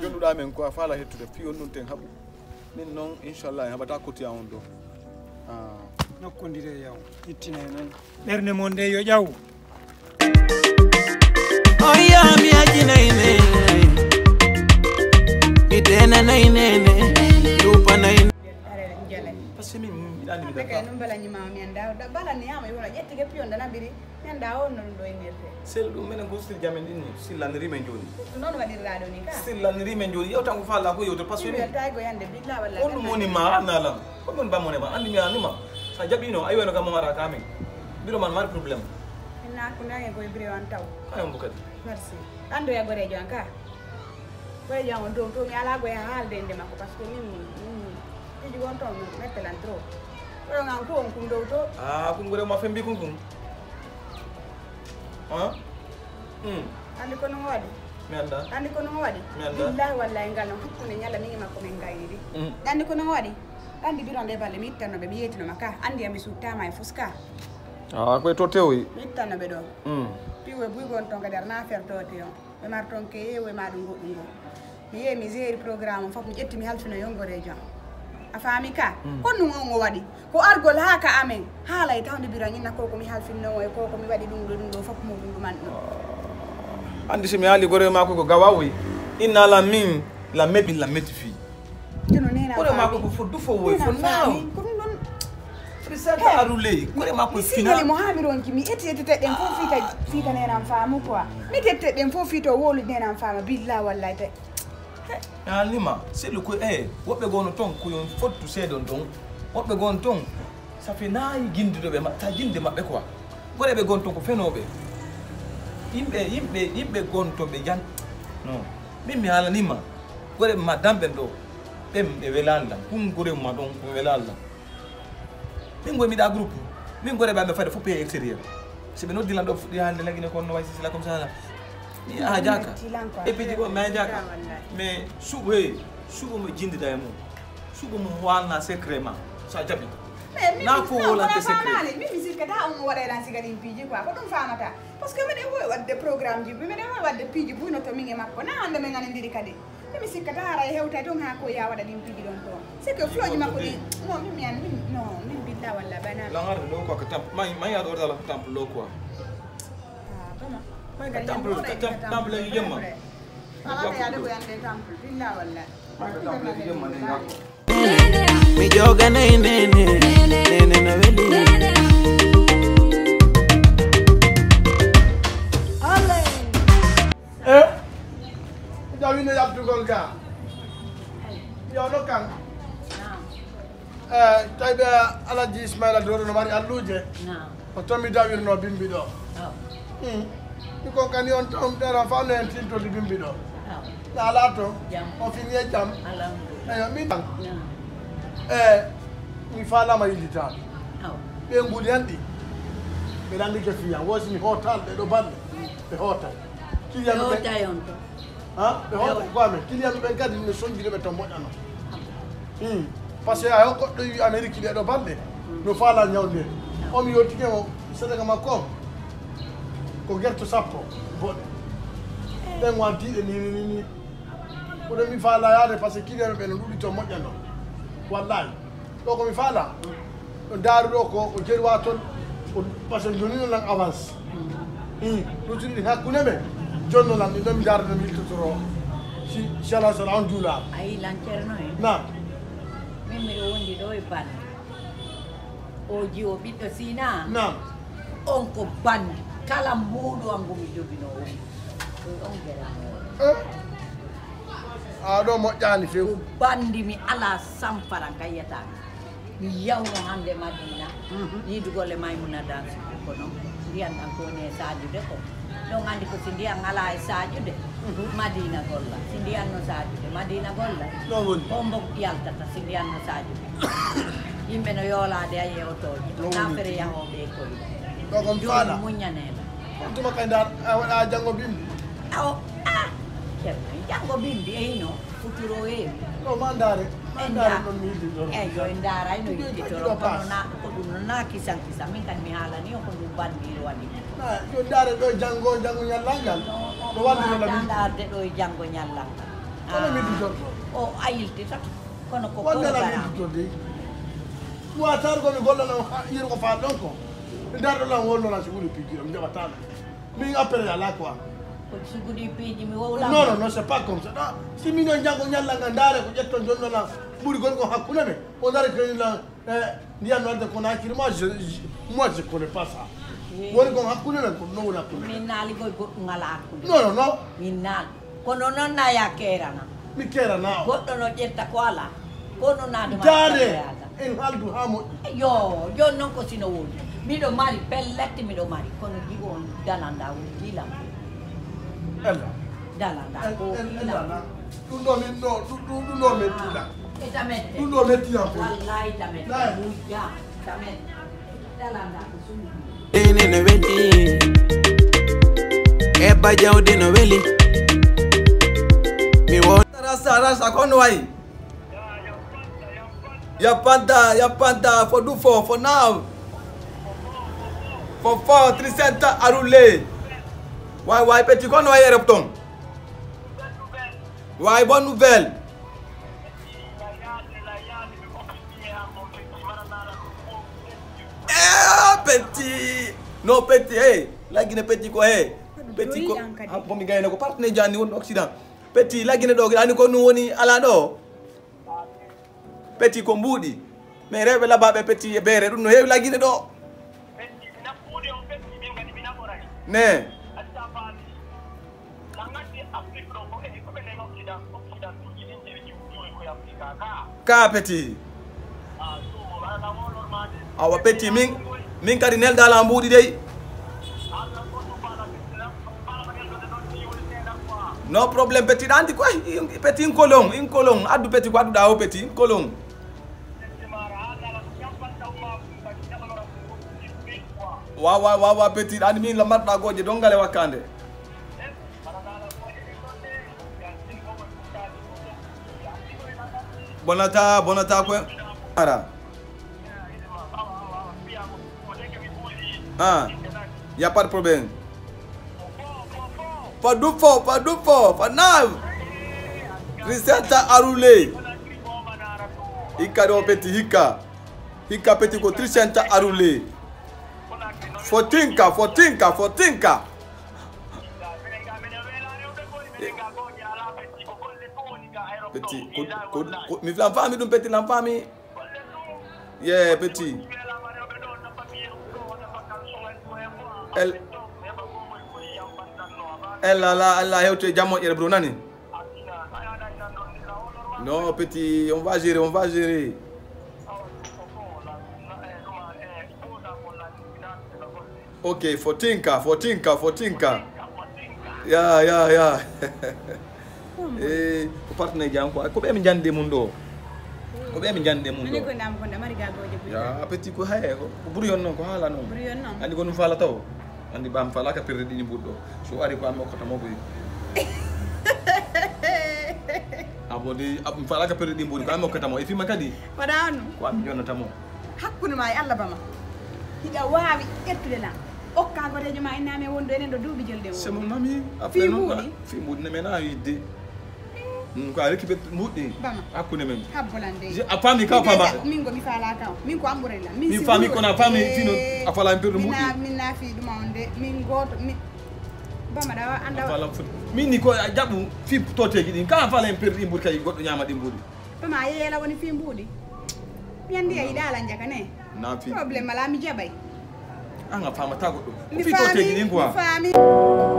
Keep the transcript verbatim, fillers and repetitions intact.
Jonnuɗa men quoi, faala hettude, fii on ɗum ten haɓu. Min noon, inchallah, en haɓata kotiya on ɗo. Ah. Nokkondire yaw, ittinay men. Ɓernde mon nde yo ƴaw. Oya mi ajinay ne. Mi denanay ne ne. Dupanay ne. Parce que min, mi ɗani mi Ɓe kay daka. Ɗum bala ñimaama mi annda. Da bala ni ama yola ƴetti ke piyon dana biri. Mi annda on non ɗo innirte. Sel ɗum menen ko stil jamen ɗin ni. Stil laniri men joni. Noon waɗirɗa ɗo ni ka. Stil laniri men joni. Yewtan ko faala ko yewto parce que Ɗum min. Weltay go yande billa walla On ɗum woni ma annalam. Ko ɗum bamone ma. Andi mi anima. Sa jaɓino ayi weno kam mara kamin. Biro man mari problème. Ina ko nange go biro an taw. Kayon bukati. Merci. Ando ya gorejo an ka. Koye jam on dow to mi alaa goye haalde innde makko parce que min min piiji won toon mi mettelan trop. Koɗo ngam ko on kum dow to. Ah, kum gure ma fembi kum kum. Ah? Hmm. Anndi ko noon waɗi? Mi annda. Anndi ko noon waɗi? Mi annda. Billahi wallahi ngal noon hakkunde ñalla min e makko min ngayniri. Hmm. Anndi ko noon waɗi? Anndi biron ɗe balle mi ittanno ɓe mi yeetino ma ka. Anndi ami suuttaama e fuska. Ah, koye to tewoyi. Mi ittanno ɓe ɗo. Hmm. Piwe buy gon toon kadi arna affaire to te on. Ɓe mar toon ke yeewe ma ɗum goɗɗum goo. Mi yehi mi jeeri programme on fof mi ƴetti mi halfino yongoreejo am. A faami ka? Kon ɗum on o waɗi ko argol haa ka amen haala e tawde biro ñinna ko ko mi halfinno o e ko ko mi waɗi ɗum ɗo ɗum ɗo fof muɗum ɗuman ɗum. Anndi si mi haali gore makko ko gawawoy. Inna la min la mebi la meti fii. Kono nena. Kore makko ko fo dufo woy fo naaw. Ko ɗum ɗon. Risanta aruley kore makko mi fina. Signali mo haa mi ronki mi eti eti teɗɗen fof fii ka fii ka nenan faamu quoi. Mi tetti teɗɗen fof fii to wowlude nenan faama billa wallay te. Alima selu ko e woɓɓe gono ton ko yon fottu seedon ton. Woɓɓe gono ton. Safi naayi ginduɗo ɓe ma- ta jinde maɓɓe quoi. Goreɓe gon ton ko fenoɓe. Yimɓe yimɓe yimɓe gon ton ɓe jan. Non. Min mi haalanima. Goreɓe ma damɓen ɗo. Ɓen ɓe welani lan. Kun goreɓe ma ɗon ko welani lan. Min goy miɗa groupe. Min goreɓe amen fayde fof pays extérieur. Si ɓe noddi lan ɗo fuɗɗi haalde lagine kon no way sisila comme ça la. Mi a jaka. Et puis ko mi a jaka. Mais suɓo he suɓo mo jindida e mum. Suɓo mum walna secret ma. Sa jaɓi. Na ko wolante secret. Min mi sikkata on mo waɗayran siga ɗin piiji quoi ko ɗum famata. Parce que miɗen wowi waɗde programme ji miɗen wowi waɗde piiji buyno to min e makko na hande min anondiri kadi. Min mi sikkata hara e hewtay toon ha ko ya waɗa ɗin piiji ɗon toon. C'est que fiyoji makko ɗi non min mi an min non min billa walla bana. Langar ɗo quoi ko temple ma ma yaɗo orda la temple ɗo quoi. Ah, vraiment. Temple temple yemma. Ala yaade ko yande temple billa walla. Mi joganay nene nene no weli. Eh? Jawino yabtugol ga. Yo no kan. Eh, tawi ɓe Alaji Ismaila Doro no mari alluje. O toon mi dawirno bimbi ɗo. Hmm. Mi kon kani on toon ɓeɗon fa no en tintodi bimbi ɗo. Na ala toon. O fini e jam. Eyo min tan. E mi falama yillitaɓe. Ɓe nguli an ɗi. Ɓe landike fiya wosi mi hotal ɓe ɗo balle. Ɓe hotal. Kiliyan ɓe. Ha? Ɓe hoto ko amen. Kiliyan ɓen kadi ne sonjiri ɓe to moƴƴano. Hmm. Parce que a hon goɗɗo wi Amérique ɗe ɗo balɗe. No faala ñawde. O mi yottike mo sadaka makko. Ko gerto sappo boɗe. Ɓen wantiɗe ni ni ni. Kono mi faala yaade parce que kiliyan ɓe no ɗuɗi to moƴƴano. Wallahi. Ɗo ko mi faala ɗo ndaaru ɗo ko o jeeɗi wa toon. Parce que joni no lan avance. I ɗutiri ɗin hakkunde men. Joni no lan ɗin ɗo mi ndaara no mi yiltotoro. Si si ala sala on juula. A yi lan ceerno en. Naam. Min miɗo wondi ɗo e bande. O jiwo ɓiɗɗo sina. Naam. On ko bande kala mbuuɗu an ngu mi joginoo woni. Ko on geranooɗo. A ɗo moƴƴaani few. Ko bandi mi ala samfara gayyata mi yawno hande madina. Yiidugol e maymuna dansi ko non ndiyan ɗan ko woni e sajude ko. Ɗon andi ko si ndiyan ala e sajude. Madina golla si ndiyan no sajude madina golla. Ɗon woni hombo yaltata si ndiyan no sajude. Yimɓe no yoolaade a yeewtooje nafere yahooɓe e koye. Ɗo kon faala muññaneema. Tuma kay ndar a waɗa janngo bimbi. Awo a ceerno janngo bimbi e hino futuro heewi. Ɗo ma ndaare ma ndaare ɗon mi yiddi ɗon. Eyi yo en ndaarayno yidditoro kono na ko ɗum no na kisan kisan min kadi mi haalani on ko ɗum bandiiro waɗi. Yo ndaare ɗo janngo janngo ñallal ngal. No wallirana min. Ndaarde ɗo e janngo ñallal ngal. Kono mi dujorto. O ayilti tan. Kono ko wonde la mi dujorde. Watar ko mi gollo lan yir ko fa ɗon ko. Darɗo lan wollo lan sugudi pijiro mi jaɓatano. Min appelé à la quoi. Ko sugudi piji mi wowla. Non, non, non, c'est pas comme ça. Non, si min on jango nyalla nga ndare ko ƴetton jonno lan ɓuri gon ko hakkunde men. O ndare ko lan eh, ndiyan no adda kono hakkille moi je, je- moi je connais pas ça. Woni kon hakkunde men ko non woni hakkunde men. Min naali goy goɗɗum ala hakkunde. Non, non, non. Min naali. Kono noon na ya keerana. Mi keerana o. Goɗɗo no ƴetta ko ala. Kono naade ma dare. En haldu ha moƴƴi. Yo, yo noon ko sino woni. Miɗo mari pellet miɗo mari kono jigo on dalanda woni gilam. Ella. Dalanda ko gilam. Ɗum ɗo min ɗo ɗum ɗo metti la. Ɗum ɗo metti am. Wallahi tamet. Tamet. Ene no weli. Ebba jawdi no weli. Mi won. Rasa rasa kon way. Yapanta yapanta fo du fo fo now. Fo fo trisenta arule. Way way peti kon way erop ton. Way bonne nouvelle. Eh, petit. No petit, hey. Lagine petit ko hey. Petit ko. Bomi gayna ko partenaire jani won occident. Petit lagine do gidani ko nu woni ala do. Petit ko mbudi. Mais rewbe lababe petit e bere dum no hewi lagine do. Ne. Ka petit. Awa petit min min kadi nelda la mbuuɗi dey. No problème petit ɗa andi koy. Petit inkolon inkolon addu petit ko adduɗa o petit inkolon. Wawa wawa petit ɗa andi min la marɗa goje dongale wakkande. Bonata bonata ko ara. Ah, y a pas de problème. Pas du faux, pas du faux, pas nave. Trisenta arule. Hikka do petit hikka. Hikka petit ko trisenta arule. Fotinka, fotinka, fotinka. Petit ko ko mi lam fami dum petit lam fami. Ye petit. El. Ella la ella hewte jammo ƴere bro nani. No petit on va gérer on va gérer. Ok, fotinka, fotinka, fotinka. Ya, ya, ya. Eh, ko partenaire jam quoi. Ko be mi jande mun do. Ko be mi jande mun do. Ani ko ndam ko ndam ari gagoje buri. Ya, petit ko hay ko buri yon non ko hala non. Buri yon non. Andi ko num fala taw. Andi bam fala ka perde dini buddo. So ari ko am ko tamo buri. Abodi am fala ka perde dini buddo. Ko am ko tamo. E fi makadi. Wadanu. Ko am jonna tamo. Hakkunde ma e Allah bama. Hiɗa waawi ƴettude lan okka goreejo ma innami e wondu enen ɗo duuɓi jolde o. C'est mon ami. Après non fi mbuɗi ne mena yidde. Ko a récupéré mbuɗi. Bama hakkunde men. Habbolande. A fami ka fama. Min go mi fala ka min ko amburella min. Min fami ko na fami tino a fala en perdu mbuɗi. Min na fi ɗuma on de min goto min. Bama ɗa anda. Min ni ko a jaɓu fi toteji ɗin ka fala en perdu ɗi mbuɗi kay goɗɗo ñama ɗi mbuɗi. Pama a yeeyala woni fii mbuuɗi. Mi anndi a yiɗaa ala njaka ne. Na fi. Problème ala mi jaɓay. An a faamata goɗɗo. Mi fii toteji ɗin quoi. Mi faami.